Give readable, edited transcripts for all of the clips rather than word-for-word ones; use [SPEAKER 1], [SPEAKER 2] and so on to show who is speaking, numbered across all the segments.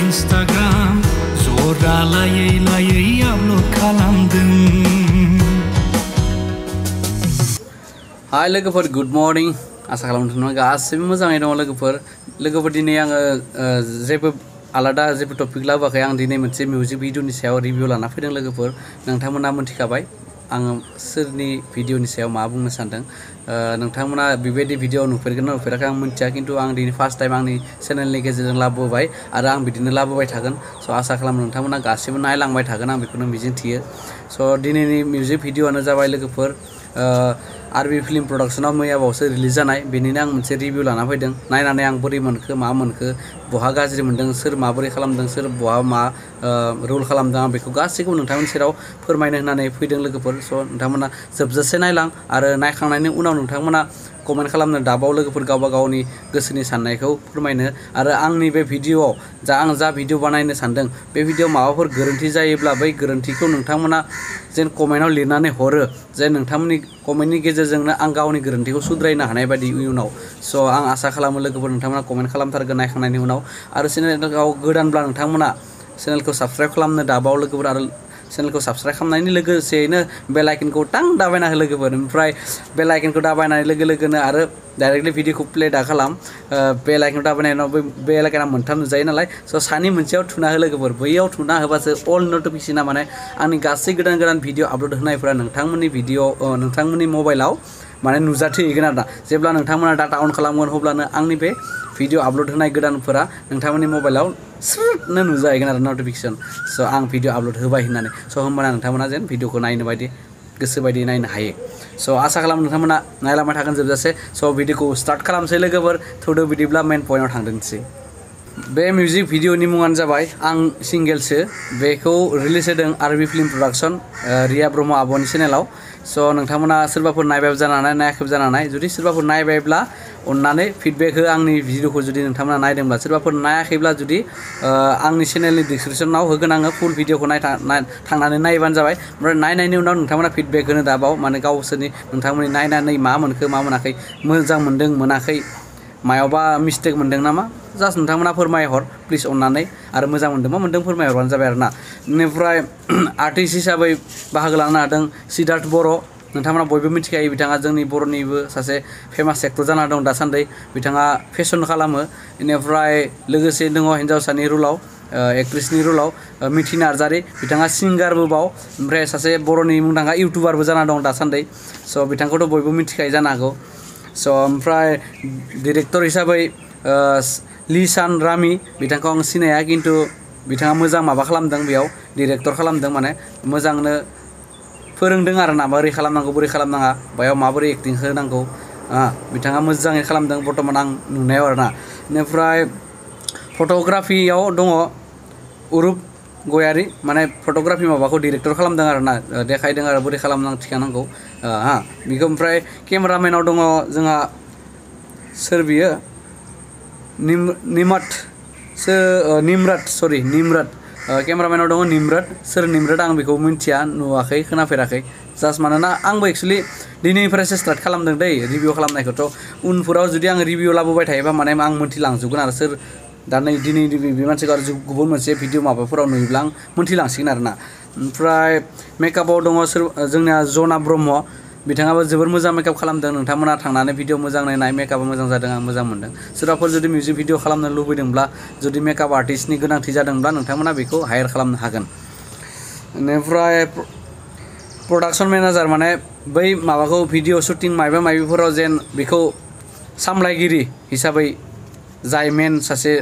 [SPEAKER 1] Instagram जरा लायै लायै आपल'ड खालामदों।
[SPEAKER 2] हाय लोगोफोर गुड मर्निं आसा खालामदों गासैबो मोजाङै दङ लोगोफोर दिनै आङो जेबो आलादा जेबो टपिक लाबोआखै आं दिनै मोनसे मिउजिक भिडिअनि सायाव रिभिउ लाना फैदों लोगोफोर नोंथांमोना मोनथिखाबाय आङो सोरनि भिडिअनि सायाव मा बुंनो सानदों नोंथांमोना बेबायदि भिडिअ नुफेरगोन ना नुफेराखै आं मिथिया खिन्थु आं दिनै फार्स्ट टाइम आंनि चेनेलनि गेजेरजों लाबोबाय आरो आं बिदिनो लाबोबाय थागोन स' आसा खालामो नोंथांमोना गासैबो नायलांबाय थागोन आं बेखौनो मिजिंथियो स' दिनैनि मिउजिक भिडिअआनो जाबाय लोगोफोर आरबि फिल्म प्रडाक्शनाव मैया बावैसो रिलिज जानाय बेनिनो आं मोनसे रिभिउ लाना फैदों नायनानै आं बोरै मोनखो मा मोनखो बहा गाज्रि मोनदों सोर माबोरै खालामदों सोर बहा मा रुल खालामदों आं बेखौ गासैखौबो नोंथांमोननि सेराव फोरमायनो होननानै फैदों लोगोफोर स' नोंथांमोना जोबजासे नायलां आरो नायखांनायनि उनाव नोंथांमोना कमेन्ट खालामनो दाबाव लोगोफोर गावबा गावनि गोसोनि साननायखौ फोरमायनो आरो आंनि बे भिडिअआव आं जा भिडिअ बानायनो सानदों बे भिडिअआव माबाफोर गोरोन्थि जायोब्ला बै गोरोन्थिखौ नोंथांमोना जेन कमेन्टआव लिरनानै हरो जे नोंथांमोननि कमेन्टनि गेजेरजोंनो आं गावनि गोरोन्थिखौ सुद्रायनो हानाय बायदि इयुनाव स' आं आसा खालामो लोगोफोर नोंथांमोना कमेन्ट खालामथारगोन नायखांनायनि उनाव आरो चेनेलाव गोदानब्ला नोंथांमोना चेनेलखौ साबस्क्राइब खालामनो दाबाव लोगोफोर आरो चेनेलखौ साबस्क्राइब खालामनायनि लोगोसेयैनो बेल आइकनखौ टां दाबायना हो लोगोफोर ओमफ्राय बेल आइकनखौ दाबायनाय लोगो लोगोनो आरो डाइरेक्टलि भिडिअखौ प्ले दा खालाम बेल आइकनखौ दाबायनायनि उनाव बेल आइकना मोनथाम नुजायो नालाय स' सानि मोनसेयाव थुना हो लोगोफोर बैयाव थुना होबासो अल नटिफिकेसना माने आंनि गासै गोदान भिडिअ आपल'ड होनायफोरा नोंथांमोननि मबाइलाव माने नुजाथिहैगोन आरोना जेब्ला नोंथांमोना डाटा अन खालामगोन अब्लानो आंनि बे भिडिअ आपल'ड होनाय गोदानफोरा नोंथांमोननि मबाइलाव स्रुटनो नुजाहैगोन आरो नटिफिकेसन स' आं भिडिअ आपल'ड होबाय होननानै स' होमबाना नोंथांमोना जेन भिडिअखौ नायनो बायदि गोसो बायदि नायनो हायो स' आसा खालामो नोंथांमोना नायलांबाय थागोन जोबजासे स' भिडिअखौ स्टार्ट खालामसै लोगोफोर थौदो बिदिब्ला मेन पइन्टआव थांदोंसै बे मिउजिक भिडिअनि मुङानो जाबाय आं सिंगेलसो बेखौ रिलिज होदों आरबि फिल्म प्रडाक्शन रिया ब्रह्म आब'नि चेनेलाव स' नोंथांमोना सोरबाफोर नायबाय जानानै नायाखैबो जानानै जुदि सोरबाफोर नायबायब्ला अननानै फिडबेक हो आंनि भिडिअखौ जुदि नोंथांमोना नायदोंब्ला सोरबाफोर नायाखैब्ला जुदि आंनि चेनेलनि डिसक्रिपसनाव होगोन आङो फुल भिडिअखौ थांनानै नायबानो जाबाय ओमफ्राय नायनायनि उनाव नोंथांमोना फिडबेक होनो दाबाव माने गावसोरनि नोंथांमोननि नायनानै मा मोनखो मा मोनाखै मोजां मोनदों मोनाखै मायावबा मिस्टेक मोनदों नामा जास्ट नोंथांमोना फोरमायहर प्लिज अननानै आरो मोजां मोनदों मा मोनदों फोरमायहरबानो जाबाय आरोना बेनिफ्राय आर्टिस्ट हिसाबै बाहागो लानो हादों सिद्धार्थ बर' नोंथांमोना बयबो मिथिखायो बिथाङा जोंनि बर'निबो सासे फेमास एक्टर जाना दं दासान्दि बिथाङा फेशन खालामो बेनिफ्राय लोगोसे दङ हिन्जावसानि रलाव एक्ट्रिसनि रलाव मिथि नार्जारि बिथाङा सिंगारबो बाव ओमफ्राय सासे बर'नि मुंदांखा इउटुबारबो जाना दं दासान्दि स' बिथांखौथ' बयबो मिथिखायो जानो हागौ स' ओमफ्राय डिरेक्टर हिसाबै लिसान रामि बिथांखौ आं सिनाया खिन्थु बिथाङा मोजां माबा खालामदों बेयाव डिरेक्टर खालामदों माने मोजांनो फोरोंदों आरो ना बोरै खालामनांगौ बोरै खालामनाङा बेयाव माबोरै एक्टिं होनांगौ बिथाङा मोजाङै खालामदों बर्थमान आं नुनायाव आरोना बेनिफ्राय फट'ग्राफियाव दङ उरुप गयारि माने फट'ग्राफि माबाखौ डिरेक्टर खालामदों आरो ना देखायदों आरो बोरै थिखानांगौ बेखौ ओमफ्राय केमेरामेनाव दङ जोंहा सोर बियो निम्रात केमेरामेनाव दङ निम्रात सोर निम्रात आं बेखौ मिन्थिया नुवाखै खोनाफेराखै जास्ट मानोना आंबो एक्सुवेलि दिनैनिफ्रायसो स्टार्ट खालामदों दै रिभिउ खालामनायखौथ' उनफोराव जुदि आं रिभिउ लाबोबाय थायोबा माने आं मोन्थिलांजोबगोन आरो सोर दा नै दिनै बे मानसिखौ आरो गुबुन मोनसे भिडिअ माबाफोराव नुयोब्ला आं मोन्थिलांसिगोन आरोना ओमफ्राय मेकआपआव दङ जोंनिया जना ब्रह्म बिथाङाबो जोबोर मोजां मेकआप खालामदों नोंथांमोना थांनानै भिडिअ मोजां नायनाय मेकआपआ मोजां जादों आं मोजां मोनदों सोरबाफोर जुदि मिउजिक भिडिअ खालामनो लुबैदोंब्ला जुदि मेकआप आर्टिस्टनि गोनांथि जादोंब्ला नोंथांमोना बेखौ हायार खालामनो हागोन बेनिफ्राय प्रडाक्सन मेनेजार माने बै माबाखौ भिडिअ शुटिं मायबाफोराव जेन बेखौ सामलायगिरि हिसाबै जाय मेन सासे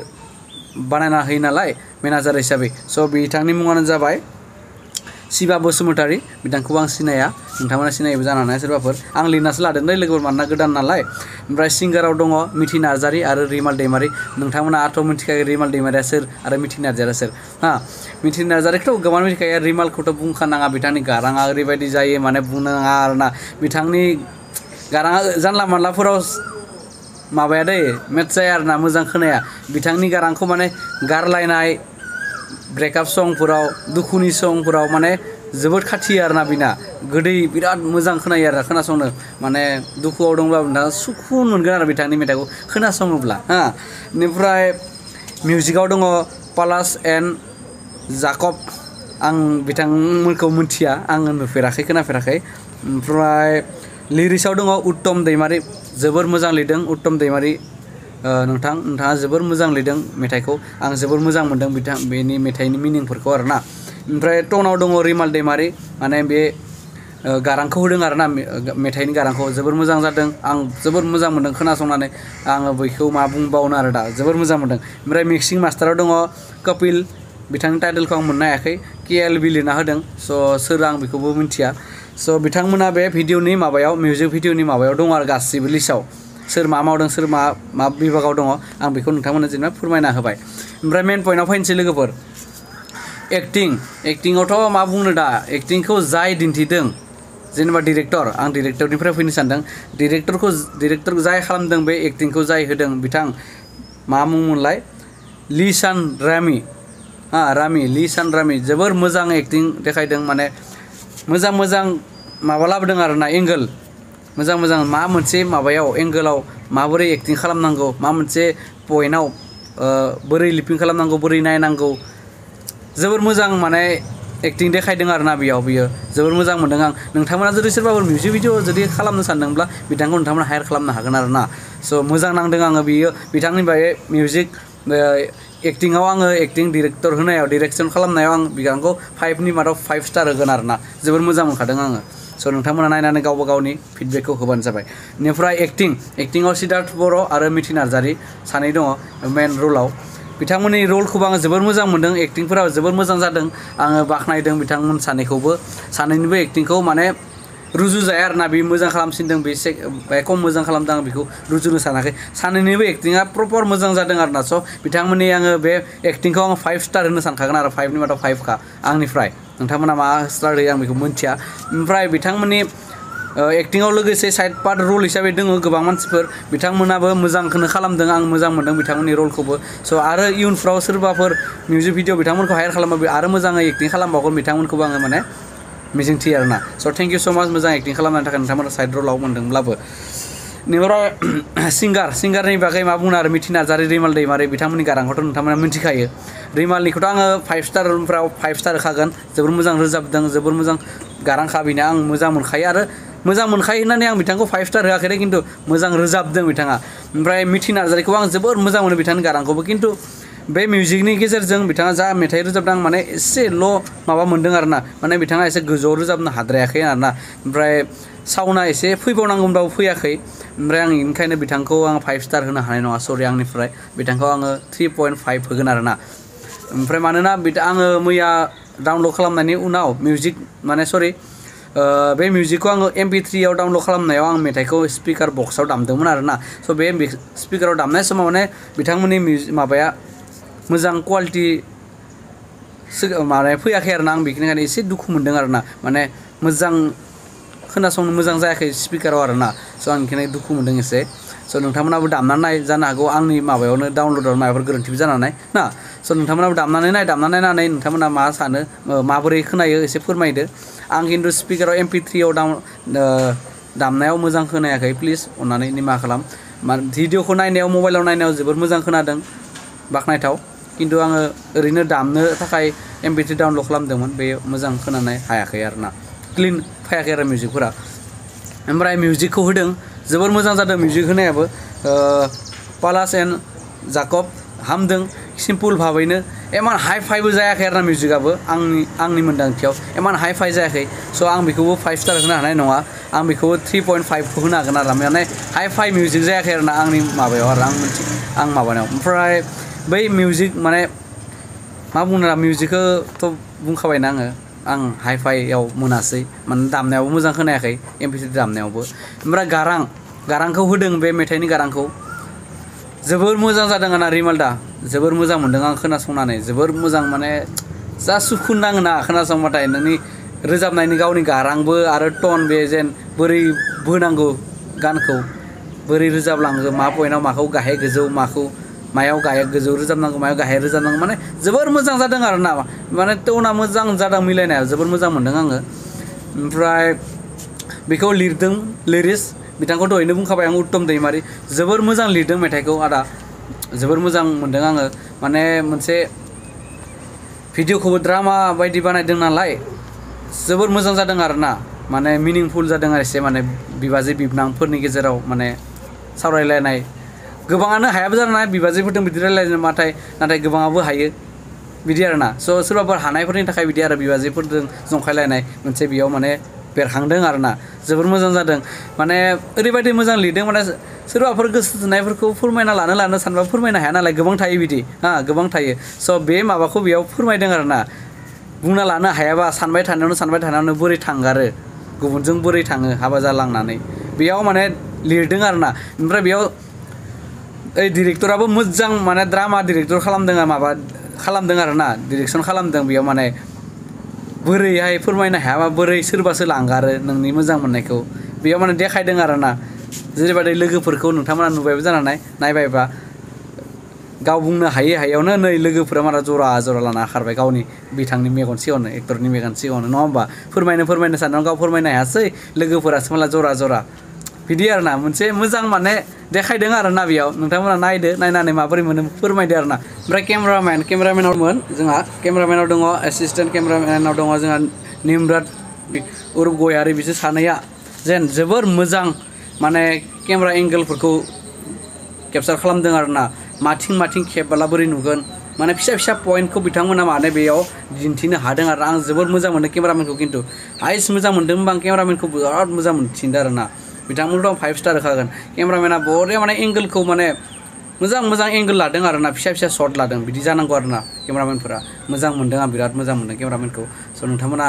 [SPEAKER 2] बानायना होयो नालाय मेनेजार हिसाबै स' बिथांनि मुङानो जाबाय शिबा बसुमतारी बिथांखौ आं सिनाया नोंथांमोना सिनायबो जानो हानाय सोरबाफोर आं लिरनासो लादों दै लोगोफोर मानोना गोदान नालाय ओमफ्राय सिंगाराव दङ मिथि नार्जारि आरो रिमाल दैमारि नोंथांमोना आथ' मिथिखायो रिमाल दैमारिया सोर आरो मिथि नार्जारिया सोर मिथि नार्जारिखौथ' गोबां मिथिखायो रिमालखौथ' बुंखानाङा बिथांनि गाराङा ओरैबायदि जायो माने बुंनो नाङा आरोना बिथांनि गाराङा जानला मानलाफोराव माबाया दै मेट्च जाया आरोना मोजां खोनाया बिथांनि गारांखौ माने गारलायनाय ब्रेकआप संफोराव दुखुनि संफोराव माने जोबोद खाथियो आरोना बिना गोदै बिराद मोजां खोनायो आरो खोनासंनो माने दुखुआव दंब्ला नोंथाङा सुखुन मोनगोन आरो बिथांनि मेथाइखौ खोनासङोब्ला बेनिफ्राय मिउजिकआव दङ पलास एन्ड जाकब आं बिथांमोनखौ मिथिया आङो नुफेराखै खोनाफेराखै ओमफ्राय लिरिक्सआव दङ उत्तम दैमारि जोबोर मोजां लिरदों उत्तम दैमारि नोंथाङा जोबोर मोजां लिरदों मेथाइखौ आं जोबोर मोजां मोनदों बेनि मेथाइनि मिनिंफोरखौ आरोना ओमफ्राय टनाव दङ रिमाल दैमारि माने बे गारांखौ होदों आरोना मेथाइनि गारांखौ जोबोर मोजां जादों आं जोबोर मोजां मोनदों खोनासंनानै आङो बैखौ मा बुंबावनो आरो दा जोबोर मोजां मोनदों ओमफ्राय मिक्सिं मास्टाराव दङ कपिल बिथांनि टाइटेलखौ आं मोननो हायाखै KLB लिरना होदों स' सोर आं बेखौबो मिथिया स' बिथांमोना बे भिडिअनि माबायाव मिउजिक भिडिअनि माबायाव दङ आरो गासिबो लिस्टआव सोर मा मावदों सोर मा बिभागाव दङ आं बेखौ नोंथांमोननो जेनेबा फोरमायना होबाय ओमफ्राय मेन पइन्टआव फैनोसै लोगोफोर एक्टिंआवथ' मा बुंनो दा एक्टिंखौ जाय दिन्थिदों जेनेबा डिरेक्टर आं डिरेक्टरनिफ्राय फैनो सानदों डिरेक्टर जाय खालामदों बे एक्टिंखौ जाय होदों बिथां मा मुंमोनलाय लिसान रामी जोबोर मोजां एक्टिं देखायदों माने मोजां माबा लाबोदों आरोना एंगोल मोजां मा मोनसे माबायाव एंगोलाव माबोरै एक्टिं खालामनांगौ मा मोनसे पइन्टआव बोरै लिपिं खालामनांगौ बोरै नायनांगौ जोबोर मोजां माने एक्टिं देखायदों आरोना बियो जोबोर मोजां मोनदों आं नोंथांमोना जुदि सोरबाफोर मिउजिक भिडिअ जुदि खालामनो सानदोंब्ला बिथांखौ नोंथांमोना हायार खालामनो हागोन आरोना स' मोजां नांदों आङो बियो बिथांनि बागै मिउजिक एक्टिंआव आङो एक्टिं डिरेक्सन खालामनायाव आं बिथांखौ 5नि मादाव 5 स्टार होगोन आरोना जोबोर मोजां मोनखादों आङो स' नोंथांमोना नायनानै गावबा गावनि फिडबेकखौ होबानो जाबाय बेनिफ्राय एक्टिंआव सिद्धार्थ बर' आरो मिथि नार्जारि सानै दङ मेन रलाव बिथांमोननि रलखौबो आङो जोबोर मोजां मोनदों एक्टिंफोरा जोबोर मोजां जादों आङो बाख्नायदों बिथांमोन सानैनिबो एक्टिंखौ माने रुजुजाया आरोना बे मोजां खालामसिनदों बे खम मोजां खालामदों आं बेखौ रुजुनो सानाखै सानैनिबो एक्टिंआ प्रपर मोजां जादों आरोना स' बिथांमोननि आङो बे एक्टिंखौ आङो 5 स्टार होनो सानखागोन आरो 5नि मादाव 5 आंनिफ्राय नोंथांमोना मा स्टार होयो आं बेखौ मिथिया ओमफ्राय बिथांमोननि एक्टिंआव लोगोसे साइड पार्ट रल हिसाबै दङ गोबां मानसिफोर बिथांमोनाबो मोजांखौनो खालामदों आं मोजां मोनदों बिथांमोननि रलखौबो स' आरो इयुनफ्राव सोरबाफोर मिउजिक भिडिअ बिथांमोनखौ हायार खालामबा आरो मोजाङै एक्टिं खालामबावगोन बिथांमोनखौबो आङो माने मिजिंथियो आरोना स' थेंक इउ स' माच मोजां एक्टिं खालामनायनि थाखाय नोंथांमोना साइड रलाव मोन्दोंब्लाबो बेनिफ्राय सिंगारनि बागै मा बुंनो आरो मिथि नार्जारि रिमाल दैमारि बिथांमोननि गारांखौथ' नोंथांमोना मिथिखायो रिमालनिखौथ' आङो 5 स्टारफ्राव 5 स्टार होखागोन जोबोर मोजां रोजाबदों जोबोर मोजां गारांखा बिनो आं मोजां मोनखायो आरो मोजां मोनखायो होननानै आं बिथांखौ 5 स्टार होआखै खिन्थु मोजां रोजाबदों बिथाङा ओमफ्राय मिथि नार्जारिखौ आं जोबोर मोजां मोनो बिथांनि गारांखौबो खिन्थु बे मिउजिकनि गेजेरजों बिथाङा जा मेथाइ रोजाबदों आं माने एसेल' माबा मोनदों आरोना माने बिथाङा एसे गोजौआव रोजाबनो हाद्रायाखै आरोना ओमफ्राय साउन्डआ एसे फैबावनांगौब्लाबो फैयाखै ओमफ्राय आं बेनिखायनो बिथांखौ आं 5 स्टार होनो हानाय नङा सरि आंनिफ्राय बिथांखौ आङो 3.5 होगोन आरोना ओमफ्राय मानोना आङो मैया डाउनलड खालामनायनि उनाव बे मिउजिकखौ आङो MP3आव डाउनलड खालामनायाव आं मेथाइखौ स्पिकार बक्सआव दामदोंमोन आरोना स' बे स्पिकाराव दामनाय समाव माने बिथांमोननि माबाया मोजां कुवालिटि माने फैयाखै आरोना आं बेनिखायनो एसे दुखु मोनदों आरोना माने मोजां खोनासंनो मोजां जायाखै स्पिकाराव आरोना स' आं बेनिखायनो दुखु मोनदों एसे स' नोंथांमोनाबो दामनानै नाय जानो हागौ आंनि माबायावनो डाउनलडाव माबाफोर गोरोन्थिबो जानानै ना स' नोंथांमोनाबो दामनानै नायनानै नोंथांमोना मा सानो माबोरै खोनायो एसे फोरमायदो आं खिन्थु स्पिकाराव MP3आव दामनायाव मोजां खोनायाखै प्लिज अननानै निमाहा खालाम भिडिअखौ नायनायाव मबाइलाव नायनायाव जोबोर मोजां खोनादों बाख्नायथाव खिन्थु आङो ओरैनो दामनो थाखाय MP3 डाउनलड खालामदोंमोन बे मोजां खोनानो हायाखै आरोना क्लिन फैयाखै आरो मिउजिकफोरा ओमफ्राय मिउजिकखौ होदों जोबोर मोजां जादों मिउजिक होनायाबो पलास एन्ड जाकब हामदों सिम्पोल भाबैनो इमान हाइ फाइबो जायाखै आरोना मिउजिकआबो आंनि मोन्दांथियाव इमान हाइ फाइ जायाखै स' आं बेखौबो 5 स्टार होनो हानाय नङा आं बेखौबो 3.5 होनो हागोन आरो माने हाइ फाइ मिउजिक जायाखै आरोना आंनि माबायाव आरो आं माबानायाव ओमफ्राय बै मिउजिक माने मा बुंनो मिउजिकखौथ' बुंखाबायना आं हाइ फाइयाव मोनासै माने दामनायावबो मोजां खोनायाखै MP3 दामनायावबो ओमफ्राय गारांखौ होदों बे मेथाइनि गारांखौ जोबोर मोजां जादों आरोना रिमाल्दा जोबोर मोजां मोनदों आं खोनासंनानै जोबोर मोजां माने जा सुखुन नाङो ना खोनासंबाथाय नोंनि रोजाबनायनि गावनि गारांबो आरो टन बे जेन बोरै बोनांगौ गानखौ बोरै रोजाबलाङो मा पइन्टआव माखौ गाहाय गोजौ मायाव गोजौ रोजाबनांगौ मायाव गाहाय रोजाबनांगौ माने जोबोर मोजां जादों आरोना माने टना मोजां जादों मिलायनाया जोबोर मोजां मोनदों आङो ओमफ्राय बेखौ लिरदों लिरिक्स बिथांखौ दहायनो बुंखाबाय आं उत्तम दैमारि जोबोर मोजां लिरदों मेथाइखौ आदा जोबोर मोजां मोनदों आङो माने मोनसे भिडिअखौबो ड्रामा बायदि बानायदों नालाय जोबोर मोजां जादों आरोना माने मिनिंफुल जादों आरो एसे माने बिबाजै बिबनांफोरनि गेजेराव माने सावरायलायनाय गोबाङानो हायाबो जानाय बिबाजैफोरजों बिदि रायलायनो नाथाय गोबाङाबो हायो बिदि आरोना स' सोरबाफोर हानायफोरनि थाखाय बिदि आरो बिबाजैफोरजों जंखायलायनाय मोनसे बेयाव माने बेरखांदों आरोना जोबोर मोजां जादों माने ओरैबायदि मोजां लिरदों माने सोरबाफोर गोसो थोनायफोरखौ फोरमायना लानो सानबा फोरमायनो हाया नालाय गोबां थायो बिदि गोबां थायो स' बे माबाखौ बेयाव फोरमायदों आरोना बुंना लानो हायाबा सानबाय थानायावनो बोरै थांगारो गुबुनजों बोरै थाङो हाबा जालांनानै बेयाव माने लिरदों आरोना ओमफ्राय बेयाव ओइ डिरेक्टराबो मोजां माने ड्रामा डिरेक्टर खालामदों आरोना डिरेक्सन खालामदों बेयाव माने बोरैहाय फोरमायनो हायाबा बोरै सोरबासो लांगारो नोंनि मोजां मोननायखौ बेयाव माने देखायदों आरोना जेरैबायदि लोगोफोरखौ नोंथांमोना नुबायबो जानानै नायबायबा गाव बुंनो हायैयावनो नै लोगोफोरा मारा जरा लाना खारबाय गावनि बिथांनि मेगन सिगाङावनो एक्टरनि मेगन सिगाङावनो नङा होमबा फोरमायनो सानदों गाव फोरमायनो हायासै लोगोफोरासो माला जरा बिदि आरोना मोनसे मोजां माने देखायदों आरोना बेयाव नोंथांमोना नायदो नायनानै माबोरै मोनो फोरमायदो आरोना ओमफ्राय केमेरामेनावमोन जोंहा केमेरामेनाव दङ एसिस्टेन्ट केमेरामेनाव दङ जोंहा निमरात उरुप गयारि बिसोर सानैया जेन जोबोर मोजां माने केमेरा एंगोलफोरखौ केपचार खालामदों आरोना माथिं खेबबोला बोरै नुगोन माने फिसा पइन्टखौ बिथांमोना माने बेयाव दिन्थिनो हादों आरो आं जोबोर मोजां मोनदों केमेरामेनखौ खिन्थु हाइस्ट मोजां मोनदों होनबा आं केमेरामेनखौ बिराद मोजां मोनथिनदों आरोना बिथांमोनथ' 5 स्टार होखागोन केमेरामेना बरिया माने एंगोलखौ माने मोजां एंगोल लादों आरोना फिसा शट लादों बिदि जानांगौ आरोना केमेरामेनफोरा मोजां मोनदों आं बिराद मोजां मोनदों केमेरामेनखौ स' नोंथांमोना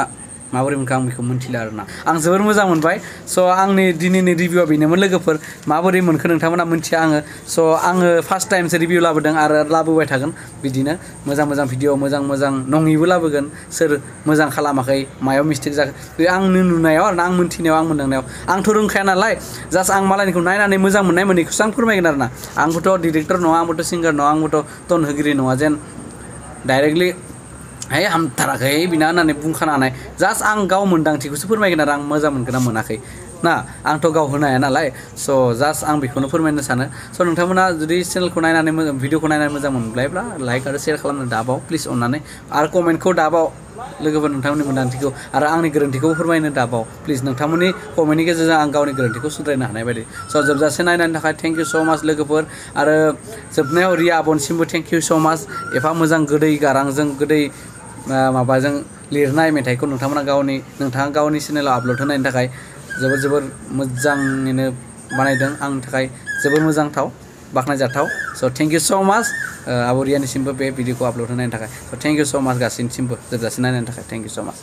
[SPEAKER 2] माबोरै मोनखो आं बेखौ मिन्थिला आरोना आं जोबोर मोजां मोनबाय स' आंनि दिनैनि रिभिउआ बेनोमोन लोगोफोर माबोरै मोनखो नोंथांमोना मिन्थिया आङो स' आङो फार्स्ट टाइमसो रिभिउ लाबोदों आरो लाबोबाय थागोन बिदिनो मोजां भिडिअ मोजां नङिबो लाबोगोन सोर मोजां खालामाखै मायाव मिस्टेक जाखो बे आंनि नुनायाव आरोना आं मोन्थिनायाव आं मोनदांनायाव आंथ' रोंखाया नालाय जास्ट आं मालायनिखौ नायनानै मोजां मोननाय मोनैखौसो आं फोरमायगोन आरोना आंबोथ' डिरेक्टर नङा आंबोथ' सिंगार नङा आंबोथ' टन होगिरि नङा जेन डाइरेक्टलि है हामथाराखै बिना होननानै बुंखानानै जास्ट आं गाव मोन्दांथिखौसो फोरमायगोन आरो आं मोजां मोनगोन ना मोनाखै ना आंथ' गाव होनो हाया नालाय स' जास्ट आं बेखौनो फोरमायनो सानो स' नोंथांमोना जुदि चेनेलखौ नायनानै भिडिअखौ नायनानै मोजां मोनब्लायब्ला लाइक आरो शेयार खालामनो दाबाव प्लिज अननानै आरो कमेन्टखौ दाबाव लोगोफोर नोंथांमोननि मोन्दांथिखौ आरो आंनि गोरोन्थिखौ फोरमायनो दाबाव प्लिज नोंथांमोननि कमेन्टनि गेजेरजों आं गावनि गोरोन्थिखौ सुद्रायनो हानाय बायदि स' जोबजासे नायनायनि थाखाय थेंक इउ स' माच लोगोफोर आरो जोबनायाव रिया आबनसिमबो थेंक इउ स' माच एफा मोजां गोदै गारांजों गोदै माबाजों लिरनाय मेथाइखौ नोंथाङा गावनि चेनेलाव आपल'ड होनायनि थाखाय जोबोर मोजाङैनो बानायदों आंनि थाखाय जोबोर मोजांथाव बाख्नायजाथाव स' थेंक इउ स' माच आब' रियानिसिमबो बे भिडिअखौ आपल'ड होनायनि थाखाय स' थेंक इउ स' माच गासैनिसिमबो जोबजासे नायनायनि थाखाय थेंक इउ स' माच